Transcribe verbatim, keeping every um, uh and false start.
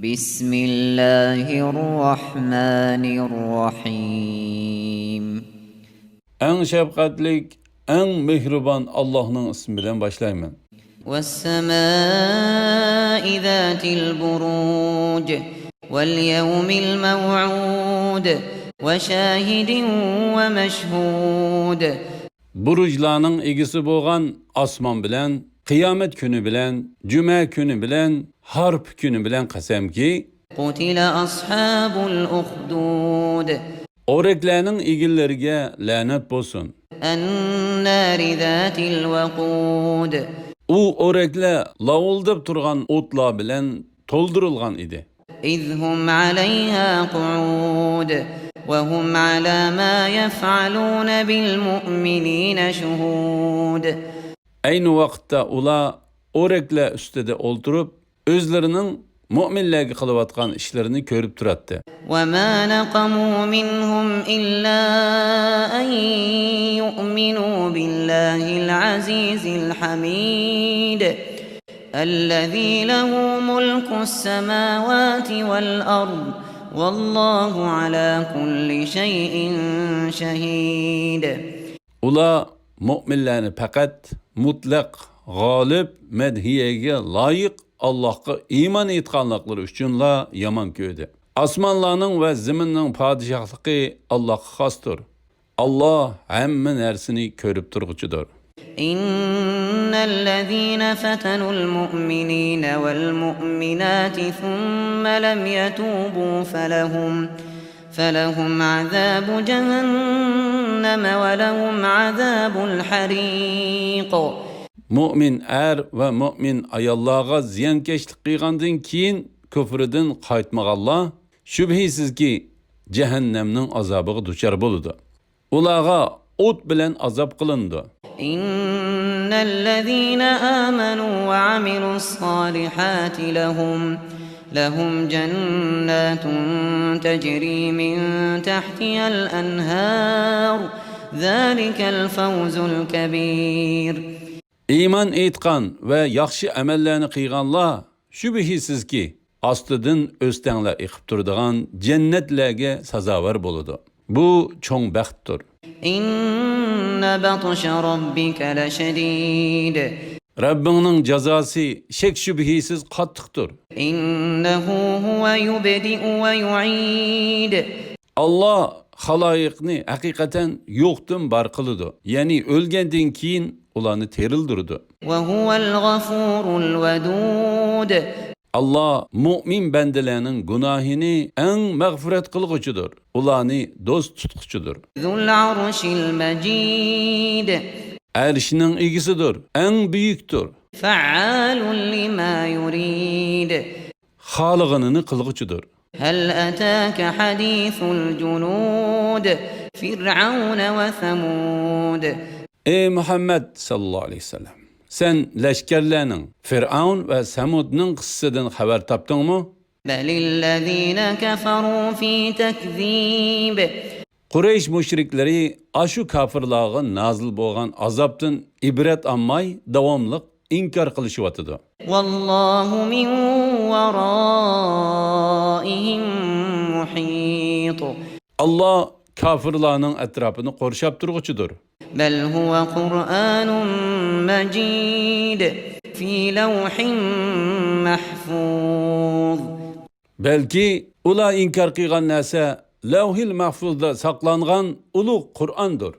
بسم الله الرحمن الرحيم. ئەڭ شەپقەتلىك، ئەڭ مېھرىبان ئاللاھنىڭ ئىسمى بىلەن باشلايمەن. والسماء ذات البروج. واليوم الموعود. وشاهد ومشهود. بۇرۇجلارنىڭ ئىگىسى بولغان ئاسمان بىلەن، قىيامەت كۈنى بىلەن، جۈمە كۈنى بىلەن، ھارپا كۈنى بىلەن قەسەمكى، قتل أصحاب الأخدود. ئورەكلەرنىڭ ئىگىلىرىگە لەنەت بولسۇن. النار ذات الوقود. ئۇ ئورەكلەر لاۋۇلداپ تۇرغان ئوتلار بىلەن تولدۇرۇلغان ئىدى. إذ هم عليها قعود وهم على ما يفعلون بالمؤمنين شهود. ئەينى ۋاقىتتا ئۇلار ئورەكلەر ئۈستىدە ئولتۇرۇپ، ئۆزلىرىنىڭ مۆمىنلەرگە قىلىۋاتقان ئىشلىرىنى كۆرۈپ تۇراتتى. وما نقموا منهم إلا أن يؤمنوا بالله العزيز الحميد. الذي له ملك السماوات والأرض والله على كل شيء شهيد. ئۇلار مۆمىنلەرنى پەقەت مۇتلەق، غالىب، مەدھىيەگە لايىق ئاللاھقا ئىمان ئېيتقانلىقلىرى ئۈچۈنلا يامان كۆردى. ئاسمانلارنىڭ ۋە زېمىننىڭ پادىشاھلىقى ئاللاھقا خاستۇر. ئاللاھ ھەممە نەرسىنى كۆرۈپ تۇرغۇچىدۇر. إن الذين فتنوا المؤمنين والمؤمنات ثم لم يتوبوا فلهم، فلهم عذاب جهنم ولهم عذاب الحريق. مۆمىن ئەر ۋە مۆمىن ئاياللارغا زىيانكەشلىك قىلغاندىن كېيىن كۇفرىدىن قايتمىغانلار شۈبھىسىزكى جەھەننەمنىڭ ئازابىغا دۇچار بولىدۇ. ئۇلارغا ئوت بىلەن ئازاب قىلىنىدۇ. إن الذين آمنوا وعملوا الصالحات لهم، لهم جنات تجري من تحتها الأنهار، ذلك الفوز الكبير. ئىمان ئېيتقان ۋە ياخشى ئەمەللەرنى قىلغانلار شۈبھىسىزكى، ئاستىدىن ئۆستەڭلەر ئېقىپ تۇرىدىغان جەننەتلەرگە سازاۋەر بولىدۇ. بۇ چوڭ بەختتۇر. إن بطش ربك لشديد. رەببىڭنىڭ جازاسى شەك-شۈبھىسىز قاتتىقتۇر. إنه هو يبدئ ويعيد. ئاللاھ خالايىقنى ھەقىقەتەن يوقتىن بار قىلىدۇ، يەنى ئۆلگەندىن كېيىن ئۇلارنى تىرىلدۈرىدۇ. وهو الغفور الودود. ئاللاھ مۆمىن بەندىلەرنىڭ گۇناھىنى ئەڭ مەغپىرەت قىلغۇچىدۇر، ئۇلارنى دوست تۇتقۇچىدۇر. ذو العرش المجيد. ئەرشنىڭ ئىگىسىدۇر، ئەڭ بۈيۈكتۇر. فعال لما يريد. خالىغىنىنى قىلغۇچىدۇر. هل أتاك حديث الجنود فرعون وثمود. ئەي مۇھەممەد ساللاللاھۇ ئەلەيھى ۋەسەللەم، سەن لەشكەرلەرنىڭ، فىرئەۋن ۋە سەمۇدنىڭ قىسسىسىدىن خەۋەر تاپتىڭمۇ؟ بل الذين كفروا في تكذيب. قۇرەيش مۇشرىكلىرى ئاشۇ كاپىرلارغا نازىل بولغان ئازابتىن ئىبرەت ئالماي داۋاملىق ئىنكار قىلىشىۋاتىدۇ. والله من ورائهم محيط. ئاللاھ كاپىرلارنىڭ ئەتراپىنى قورشاپ تۇرغۇچىدۇر. بل هو قرآن مجيد في لوح محفوظ. بەلكى ئۇلار ئىنكار قىلغان نەرسە لەۋھىل مەھفۇزدا ساقلانغان ئۇلۇغ قۇرئاندۇر.